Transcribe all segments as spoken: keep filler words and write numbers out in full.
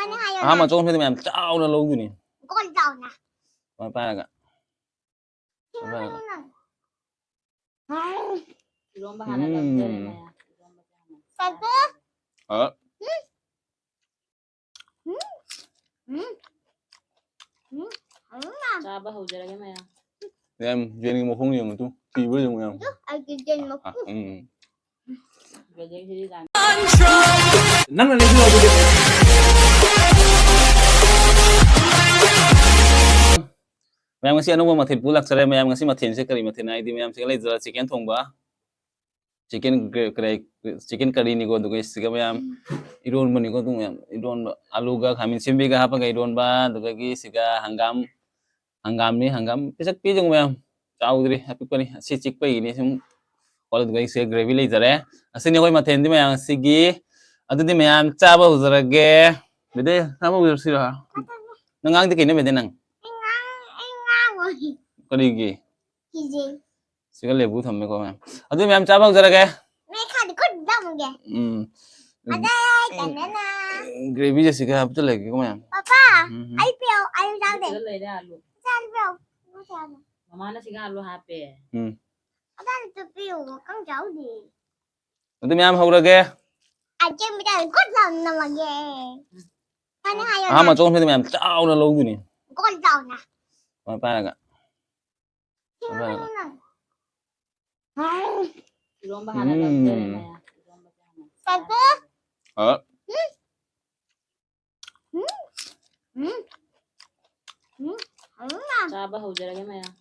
ꯑꯍꯥꯟꯕ ꯆꯣꯡꯕꯗ ꯃꯌꯥꯝ ꯆꯥꯎꯅ ꯂꯧꯗꯣꯏꯅꯤ꯫ ꯀꯣꯟ ꯆꯥꯎꯅ꯫ ꯁꯨꯃꯥꯏꯅ ꯄꯥꯏꯔꯒ꯫ ꯁꯨꯃꯥꯏꯅ ꯄꯥꯏꯔꯒ꯫ ꯏꯔꯣꯝꯕ ꯍꯥꯟꯅ ꯎꯝ꯫ ꯇꯧꯖꯔꯦ ꯃꯌꯥꯝ꯫ ꯏꯔꯣꯝꯕꯁꯦ ꯍꯥꯟꯅ꯫ ꯆꯥꯏꯀꯣ꯫ ꯑ꯫ ꯎꯝ꯫ ꯎꯝ꯫ ꯎꯝ꯫ ꯎꯝ꯫ ꯆꯥꯕ ꯍꯧꯖꯔꯒꯦ ꯃꯌꯥꯝ꯫ ꯃꯌꯥꯝ, ꯌꯦꯟꯒꯤ ꯃꯈꯣꯡ ꯌꯦꯡꯉꯨ ꯇꯨ꯫ ꯊꯤꯕ꯭ꯔꯥ ꯌꯦꯡꯉꯨ ꯃꯌꯥꯝ꯫ ꯑꯗꯨ ꯑꯩꯒꯤ ꯌꯦꯟ ꯃꯈꯣꯡ꯫ ꯎꯝ꯫ ꯅꯪꯅ ꯂꯩꯁꯤꯜꯂꯣ ꯑꯗꯨꯗꯤ꯫ ꯃꯌꯥꯝ, ꯉꯁꯤ ꯑꯅꯧꯕ ꯃꯊꯦꯜ ꯄꯨ ꯂꯥꯛꯆꯔꯦ꯫ ꯃꯌꯥꯝ, ꯉꯁꯤ ꯃꯊꯦꯜꯁꯦ ꯀꯔꯤ ꯃꯊꯦꯜ ꯍꯥꯏꯗꯤ, ꯃꯌꯥꯝ, ꯁꯤꯒ ꯂꯩꯖꯔꯦ, ꯆꯤꯀꯦꯟ ꯊꯣꯡꯕ, ꯆꯤꯀꯦꯟ ꯒ꯭ꯔꯦ-, ꯀꯔꯤ, ꯆꯤꯀꯦꯟ ꯀꯔꯤꯅꯤꯀꯣ, ꯑꯗꯨꯒ ꯁꯤꯒ ꯃꯌꯥꯝ ꯏꯔꯣꯟꯕꯅꯤꯀꯣ, ꯑꯗꯨ ꯃꯌꯥꯝ ꯏꯔꯣꯟꯕ, ꯑꯂꯨꯒ ꯈꯥꯃꯦꯟ ꯑꯁꯤꯟꯕꯤꯒ ꯍꯥꯞꯄꯒ ꯏꯔꯣꯟꯕ, ꯑꯗꯨꯗꯒꯤ ꯁꯤꯒ ꯍꯪꯒꯥꯝ, ꯍꯪꯒꯥꯝꯅꯤ, ꯍꯪꯒꯥꯝ ꯄꯤꯁꯛ ꯄꯤꯖꯧ ꯃꯌꯥꯝ, ꯆꯥꯎꯗ꯭ꯔꯤ, ꯑꯄꯤꯛꯄꯅꯤ, ꯑꯁꯤ ꯆꯤꯛꯄꯒꯤꯅꯤ ꯁꯨꯝ꯫ ꯑꯣ, ꯑꯗꯨꯒ ꯑꯩꯁꯦ ꯒ꯭ꯔꯦꯚꯤ ꯂꯩꯖꯔꯦ꯫ ꯑꯁꯤꯅꯤ ꯑꯩꯈꯣꯏ ꯃꯊꯦꯜꯗꯤ ꯃꯌꯥꯝ ꯉꯁꯤꯒꯤ꯫ ꯑꯗꯨꯗꯤ ꯃꯌꯥꯝ ꯆꯥꯕ ꯍꯧꯖꯔꯒꯦ꯫ ꯕꯦꯗꯦ, ꯆꯥꯕ ꯍꯧꯖꯔꯁꯤꯔꯣ? ꯅꯪ ꯉꯥꯡꯗꯤ ꯀꯩꯅꯣ ꯕꯦꯗꯦ ꯅꯪ? ꯑꯩ ꯉꯥꯡ-, ꯑꯩ ꯉꯥꯡꯉꯣꯏ꯫ ꯀꯔꯤꯒꯤ? ꯀꯤꯖꯩ꯫ ꯁꯤꯒ ꯂꯦꯕꯨ ꯊꯝꯃꯦꯀꯣ ꯃꯌꯥꯝ꯫ ꯑꯗꯨꯗꯤ ꯃꯌꯥꯝ ꯆꯥꯕ ꯍꯧꯖꯔꯒꯦ꯫ ꯃꯦ ꯈꯥꯗꯤ ꯈꯨꯠ ꯗꯝꯒꯦ꯫ ꯎꯝ꯫ ꯑꯗꯩ ꯀꯩꯅꯣꯅ꯫ ꯒ꯭ꯔꯦꯚꯤꯁꯦ ꯁꯤꯒ ꯍꯥꯞꯆꯤꯜꯂꯒꯦꯀꯣ ꯃꯌꯥꯝ꯫ ꯄꯥꯄꯥ, ꯎꯝ꯫ ꯑꯩ ꯄꯤꯌꯣ, ꯑꯩ ꯆꯥꯗꯦ꯫ ꯁꯤꯗ ꯂꯩꯔꯦ ꯑꯂꯨ꯫ ꯆꯥꯗꯦ ꯄꯤꯌꯣ꯫ ꯃꯃꯥꯅ ꯁꯤꯒ ꯑꯂꯨ ꯍꯥꯞꯄꯦ꯫ ꯎꯝ꯫ ꯑꯗꯥ ꯑꯝꯇ ꯄꯤꯌꯣ, ꯀꯥꯡ ꯆꯥꯎꯗꯦ꯫ ꯑꯗꯨ ꯃꯌꯥꯝ ꯍꯧꯔꯒꯦ꯫ ꯑꯆꯦ ꯃꯤꯇꯥ ꯈꯨꯠ ꯂꯥꯎꯅ ꯅꯝꯃꯒꯦ꯫ ꯃꯥꯅ ꯍꯥꯏꯌꯣ ꯑꯍꯥꯟꯕ ꯅꯪ꯫ ꯆꯣꯡꯕꯗ ꯃꯌꯥꯝ ꯆꯥꯎꯅ ꯂꯧꯗꯣꯏꯅꯤ꯫ ꯀꯣꯟ ꯆꯥꯎꯅ꯫ ꯁꯨꯃꯥꯏꯅ ꯄꯥꯏꯔꯒ꯫ ꯁꯤꯃ ꯁꯨꯃꯥꯏꯅ꯫ ꯀꯩꯅꯣ ꯅꯪ꯫ ꯏꯔꯣꯝꯕ ꯍꯥꯟꯅ ꯎꯝ꯫ ꯇꯧꯖꯔꯦ ꯃꯌꯥꯝ꯫ ꯏꯔꯣꯝꯕꯁꯦ ꯍꯥꯟꯅ ꯆꯥꯏꯀꯣ꯫ ꯆꯥꯔꯒꯦ꯫ ꯑ꯫ ꯎꯝ꯫ ꯎꯝ꯫ ꯎꯝ꯫ ꯍꯥꯎꯅ꯫ ꯆꯥꯕ ꯍꯧꯖꯔꯒꯦ ꯃꯌꯥꯝ꯫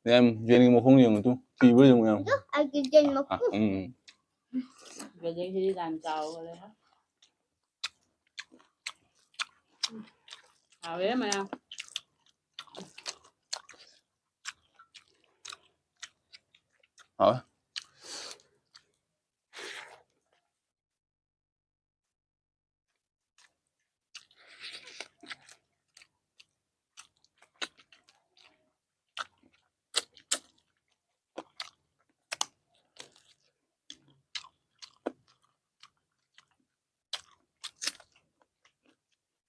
ꯃꯌꯥꯝ, ꯌꯦꯟꯒꯤ ꯃꯈꯣꯡ ꯌꯦꯡꯉꯨ ꯇꯨ꯫ ꯊꯤꯕ꯭ꯔꯥ ꯌꯦꯡꯉꯨ ꯃꯌꯥꯝ꯫ ꯑꯗꯨ ꯑꯩꯒꯤ ꯌꯦꯟ ꯃꯈꯣꯡ꯫ ꯑ, ꯎꯝ꯫ ꯕꯦꯗꯦꯁꯤꯗꯤ ꯌꯥꯝ ꯆꯥꯎꯈ꯭ꯔꯦ꯫ ꯍꯥꯎꯋꯦ ꯃꯌꯥꯝ꯫ ꯍꯥꯎꯋꯦ꯫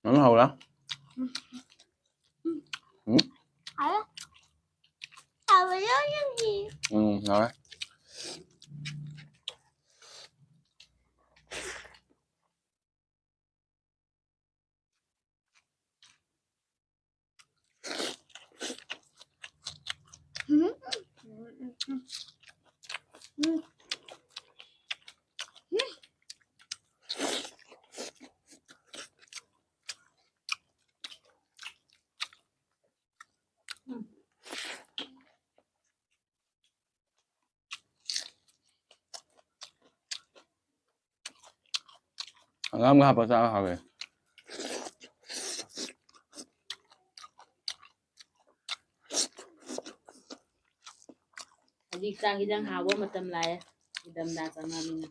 ꯅꯪ ꯍꯧꯔ? ꯎꯝ? ꯍꯥꯎꯔꯦ꯫ ꯍꯥꯎꯔꯦ, ꯅꯪꯒꯤ꯫ ꯎꯝ, ꯍꯥꯎꯔꯦ꯫ ꯍꯪꯒꯥꯝꯒ ꯍꯥꯞꯄ ꯆꯥꯕ ꯍꯥꯎꯋꯦ꯫ ꯍꯧꯖꯤꯛ ꯆꯥꯛ ꯏꯟꯖꯥꯡ ꯍꯥꯎꯕ ꯃꯇꯝ ꯂꯥꯛꯑꯦ, ꯏꯪꯊꯝꯊꯥ ꯆꯪꯉꯛꯑꯃꯤꯅ꯫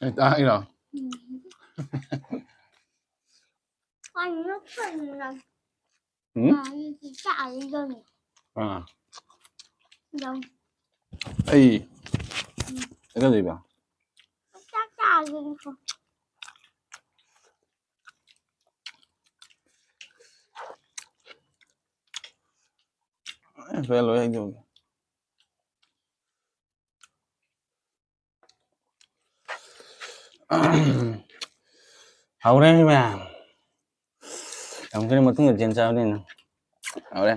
ꯑꯩ ꯇꯥꯛꯏꯔꯣ? ꯎꯝ꯫ ꯀꯩꯅꯣ ꯀꯩꯅꯣ꯫ ꯎꯝ? ꯑꯥ, ꯑꯗꯨꯗꯤ ꯆꯥꯛ ꯑꯗꯨꯝ ꯆꯪꯉꯦ꯫ ꯑꯥ꯫ ꯑꯗꯨꯝ꯫ ꯑꯩ ꯎꯝ꯫ ꯀꯩꯗꯧꯗꯣꯏꯕ? ꯆꯥꯛ ꯆꯥꯔꯒꯦꯀꯣ꯫ ꯑꯦ, ꯂꯣꯏ, ꯂꯣꯏ ꯍꯩꯗꯣꯛꯑꯒꯦ꯫ ꯍꯥꯎꯔꯦ ꯃꯌꯥꯝ꯫ ꯌꯥꯝ ꯀꯨꯏꯅ ꯃꯇꯨꯡꯗ ꯆꯦꯡ ꯆꯥꯕꯅꯤꯅ꯫ ꯍꯥꯎꯔꯦ꯫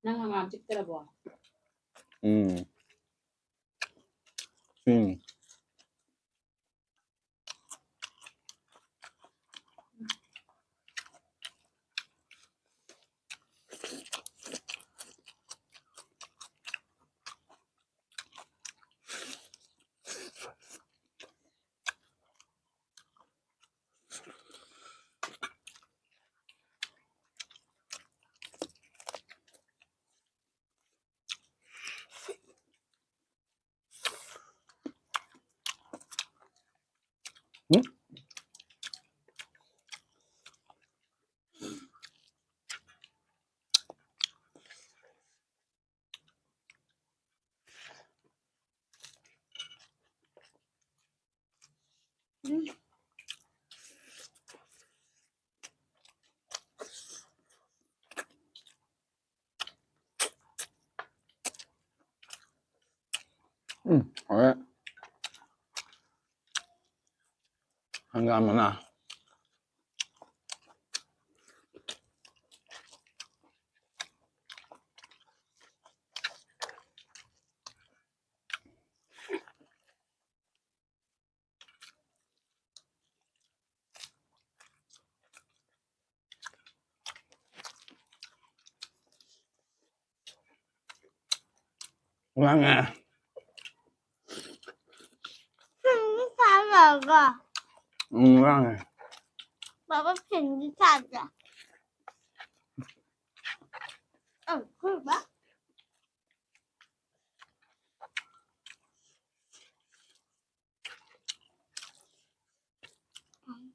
ꯅꯪ ꯍꯪꯒꯥꯝ ꯆꯤꯛꯇ꯭ꯔꯕꯣ? ꯎꯝ꯫ ꯎꯝ꯫ ꯎꯝ, ꯍꯣꯏ꯫ ꯍꯪꯒꯥꯝ ꯃꯅꯥ꯫ ꯂꯥꯡꯉꯦ꯫ ꯐꯦꯟꯗꯤ ꯊꯥꯔꯒ꯫ ꯎꯝ, ꯂꯥꯡꯉꯦ꯫ ꯕꯥꯕꯥ, ꯐꯦꯟꯗꯤ ꯊꯥꯗ꯭ꯔꯥ? ꯑꯪ, ꯈꯣꯏ ꯕꯥ꯫ ꯎꯝ꯫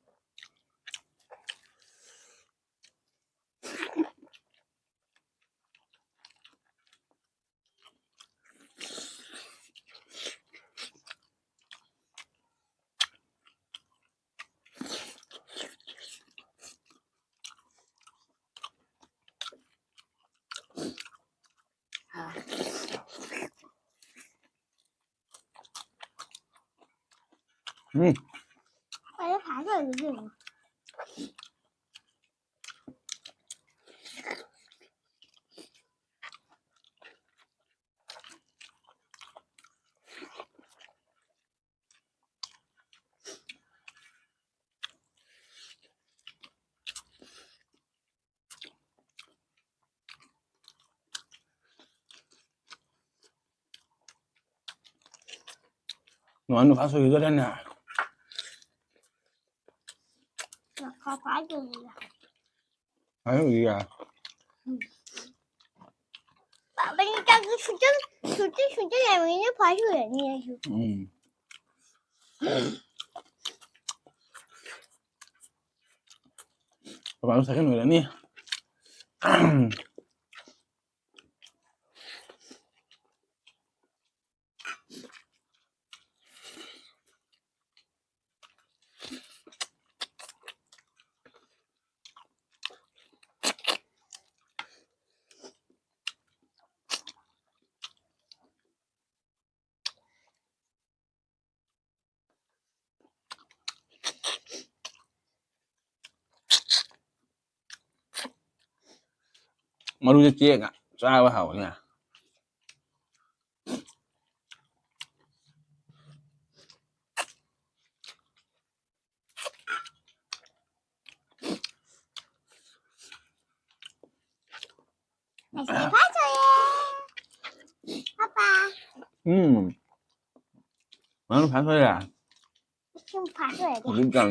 ꯅꯨꯡꯉꯥꯏ ꯅꯨꯄꯥ ꯁꯣꯏꯈꯤꯗꯣꯔꯦꯅꯦ꯫ ꯉꯥꯏꯈꯣ, ꯄꯥꯏꯗꯣꯏꯅꯦ꯫ ꯍꯥꯏꯔꯛꯎ ꯌꯥ꯫ ꯎꯝ꯫ ꯄꯥꯕꯅꯤ ꯆꯥꯛꯁꯨ ꯁꯨꯡꯆꯪ, ꯁꯨꯡꯆꯪ, ꯁꯨꯡꯆꯪ ꯌꯥꯔꯝꯃꯤꯅ ꯐꯥꯏ ꯑꯣꯏꯔꯅꯤ ꯑꯩꯁꯨ꯫ ꯎꯝ꯫ ꯄꯥꯕꯁꯨ ꯁꯥꯏꯀꯜ ꯑꯣꯏꯔꯅꯤ꯫ ꯃꯔꯨꯁꯦ ꯆꯦꯛꯑꯒ ꯆꯥꯕ ꯍꯥꯎꯕꯅꯦ꯫ ꯉꯁꯤ ꯐꯥꯁ ꯑꯣꯏꯌꯦ꯫ ꯄꯥꯄꯥ꯫ ꯎꯝ꯫ ꯅꯪ ꯐꯥꯁ ꯑꯣꯏꯔꯦ? ꯁꯨꯝ ꯐꯥꯁ ꯑꯣꯏꯔꯦ꯫ ꯍꯧꯖꯤꯛ ꯀꯥꯟ꯫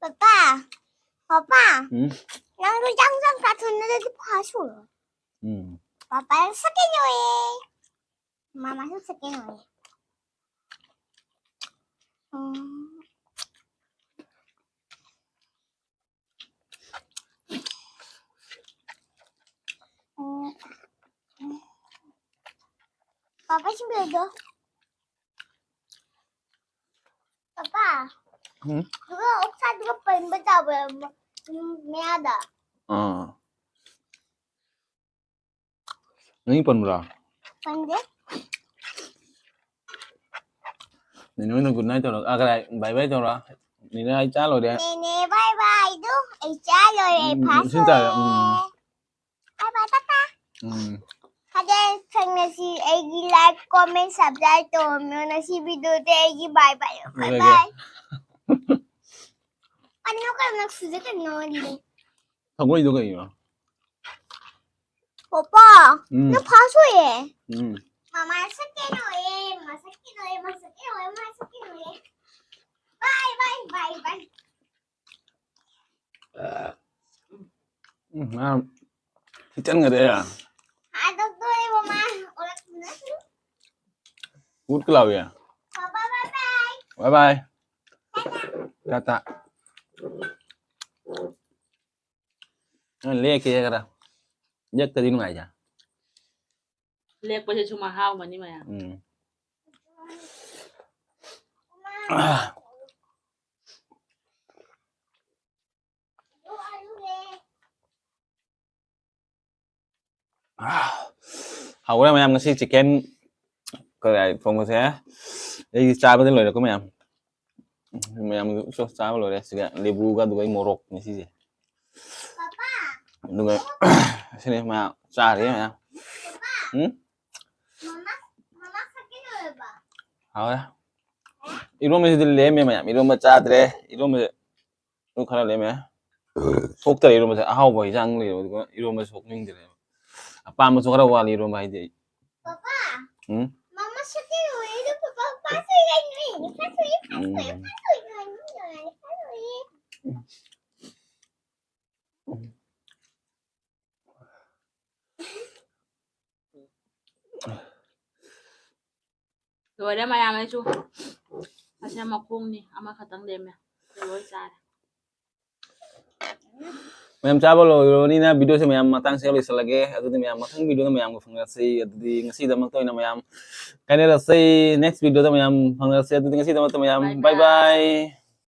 ꯄꯥꯄꯥ꯫ ꯄꯥꯄꯥ꯫ ꯎꯝ꯫ ꯅꯪꯁꯨ ꯆꯥꯛ ꯆꯥꯛ ꯆꯥꯊꯣꯛꯅꯗ꯭ꯔꯗꯤ ꯐꯥꯁ ꯑꯣꯏꯔꯣ꯫ ꯎꯝ꯫ ꯄꯥꯄꯥ ꯁꯦꯀꯦꯟ ꯑꯣꯏꯌꯦ꯫ ꯃꯥꯃꯥꯁꯨ ꯁꯦꯀꯦꯟ ꯑꯣꯏꯌꯦ꯫ ꯎꯝ꯫ ꯎꯝ꯫ ꯄꯥꯄꯥ ꯁꯤꯡꯕꯤꯔꯗꯣ꯫ ꯄꯥꯄꯥ꯫ ꯎꯝ꯫ ꯑꯗꯨꯒ ꯑꯣꯛꯁꯥꯗꯨꯒ ꯄꯟꯕ ꯇꯥꯕ, ꯎꯝ, ꯃꯌꯥꯗ꯫ ꯑꯥ꯫ ꯅꯪꯒꯤ ꯄꯟꯕ꯭ꯔꯥ? ꯄꯟꯗꯦ꯫ ꯅꯦꯅꯦ ꯍꯣꯏꯅ good night ꯇꯧꯔ, ꯑ, ꯀꯗꯥꯏ, bye bye ꯇꯧꯔ꯫ ꯅꯦꯅꯦ ꯑꯩ ꯆꯥ ꯂꯣꯏꯔꯦ꯫ ꯅꯦꯅꯦ bye bye ꯗꯨ ꯑꯩ ꯆꯥ ꯂꯣꯏꯔꯦ, ꯎꯝ, ꯐꯥꯁ ꯏꯁꯤꯡ ꯇꯥꯔꯦ, ꯎꯝ꯫ ꯑꯣꯏꯔꯦ꯫ Bye bye, Tata. ꯎꯝ꯫ ꯍꯌꯦꯡ ꯊꯦꯡꯅꯁꯤ꯫ ꯑꯩꯒꯤ like, comment, subscribe ꯇꯧꯔꯝꯃꯣ꯫ ꯉꯁꯤ video ꯗꯤ ꯑꯩꯒꯤ bye bye꯫ Bye ꯀꯩꯒꯤ? Bye꯫ ꯀꯩꯅꯣ, ꯀꯩꯅꯣ, ꯁꯤꯗ ꯀꯩꯅꯣ ꯑꯣꯏꯔꯤꯗꯣ꯫ ꯁꯒꯣꯜꯗꯣ ꯀꯩꯅꯣ? ꯄꯥꯄꯥ, ꯎꯝ꯫ ꯅꯪ ꯐꯥꯁ ꯑꯣꯏꯌꯦ꯫ ꯎꯝ꯫ ꯃꯃꯥ ꯁꯦꯀꯦꯟ ꯑꯣꯏꯌꯦ, ꯃꯃꯥ ꯁꯦꯀꯦꯟ ꯑꯣꯏꯌꯦ, ꯃꯃꯥ ꯁꯦꯀꯦꯟ ꯑꯣꯏꯌꯦ, ꯃꯃꯥ ꯁꯦꯀꯦꯟ ꯑꯣꯏꯌꯦ꯫ Bye, bye, bye, bye꯫ ꯎꯝ, ꯃꯌꯥꯝ ꯊꯤꯆꯟꯒꯔꯦ꯫ ꯍꯥꯠꯇꯣꯛꯇꯣꯔꯦ, ꯃꯃꯥ꯫ ꯑꯣꯔꯛꯇꯨꯅ꯫ ꯎꯠꯀ ꯂꯥꯎꯏ꯫ Papa, bye bye꯫ Bye bye꯫ ꯇꯥꯇꯥ꯫ ꯇꯥꯇꯥ꯫ ꯅꯪ ꯂꯦꯛꯀꯦ ꯈꯔ꯫ ꯂꯦꯛꯇꯗꯤ ꯅꯨꯡꯉꯥꯏꯖꯦ꯫ ꯂꯦꯛꯄꯁꯤꯁꯨ ꯃꯍꯥꯎ ꯑꯃꯅꯤ ꯃꯌꯥꯝ꯫ ꯎꯝ꯫ ꯍꯥꯎꯔꯦ ꯃꯌꯥꯝ, ꯉꯁꯤ chicken ꯀꯔꯤ ꯊꯣꯡꯕꯁꯦ ꯑꯩ ꯆꯥꯕꯗꯤ ꯂꯣꯏꯔꯦꯀꯣ ꯃꯌꯥꯝ꯫ ꯃꯌꯥꯝꯒꯤ ꯎꯁꯣꯞ ꯆꯥꯕ ꯂꯣꯏꯔꯦ꯫ ꯁꯤꯒ ꯂꯦꯕꯨꯒ ꯑꯗꯨꯒ ꯑꯩ ꯃꯣꯔꯣꯛꯅꯤ ꯁꯤꯁꯦ꯫ ꯑꯗꯨꯒ ꯁꯤꯅꯤ ꯃꯌꯥꯝ ꯆꯥꯔꯤ ꯃꯌꯥꯝ꯫ ꯎꯝ? ꯍꯥꯎꯔꯦ꯫ ꯏꯔꯣꯝꯕꯁꯤꯗꯤ ꯂꯦꯝꯃꯦ ꯃꯌꯥꯝ꯫ ꯏꯔꯣꯝꯕ ꯆꯥꯗ꯭ꯔꯦ꯫ ꯏꯔꯣꯝꯕꯁꯦ ꯑꯗꯨ ꯈꯔ ꯂꯦꯝꯃꯦ꯫ ꯁꯣꯛꯇꯔꯦ ꯏꯔꯣꯝꯕꯁꯦ꯫ ꯑꯍꯥꯎꯕ ꯍꯤꯟꯖꯥꯡ ꯂꯩꯕ ꯑꯗꯨꯒ ꯏꯔꯣꯝꯕ ꯁꯣꯛꯅꯤꯡꯗ꯭ꯔꯦꯕ꯫ ꯑꯄꯥꯝꯕꯁꯨ ꯈꯔ ꯋꯥꯠꯂꯤ ꯏꯔꯣꯝꯕ ꯍꯥꯏꯗꯤ ꯑꯩ꯫ ꯎꯝ? ꯂꯣꯏꯔꯦ ꯃꯌꯥꯝ ꯑꯩꯁꯨ꯫ ꯑꯁꯦ ꯃꯈꯣꯡꯅꯤ ꯑꯃꯈꯛꯇꯪ ꯂꯦꯝꯃꯦ꯫ ꯂꯣꯏ ꯆꯥꯔꯦ꯫ ꯃꯌꯥꯝ ꯆꯥꯕ ꯂꯣꯏꯔꯕꯅꯤꯅ ꯚꯤꯗꯤꯑꯣꯁꯦ ꯃꯌꯥꯝ ꯃꯇꯥꯡꯁꯦ ꯂꯣꯏꯁꯤꯜꯂꯒꯦ꯫ ꯑꯗꯨꯗꯤ ꯃꯌꯥꯝ ꯃꯊꯪ ꯚꯤꯗꯤꯑꯣꯗ ꯃꯌꯥꯝꯒ ꯐꯪꯅꯔꯁꯤ꯫ ꯑꯗꯨꯗꯤ ꯉꯁꯤꯗꯃꯛꯇ ꯑꯣꯏꯅ ꯃꯌꯥꯝ ꯀꯥꯏꯅꯔꯁꯤ꯫ ꯅꯦꯛꯁ ꯚꯤꯗꯤꯑꯣꯗ ꯃꯌꯥꯝ ꯐꯪꯅꯔꯁꯤ꯫ ꯑꯗꯨꯗꯤ ꯉꯁꯤꯗꯃꯛꯇ ꯃꯌꯥꯝ ꯕꯥꯏ ꯕꯥꯏ꯫ ꯕꯥꯏ꯫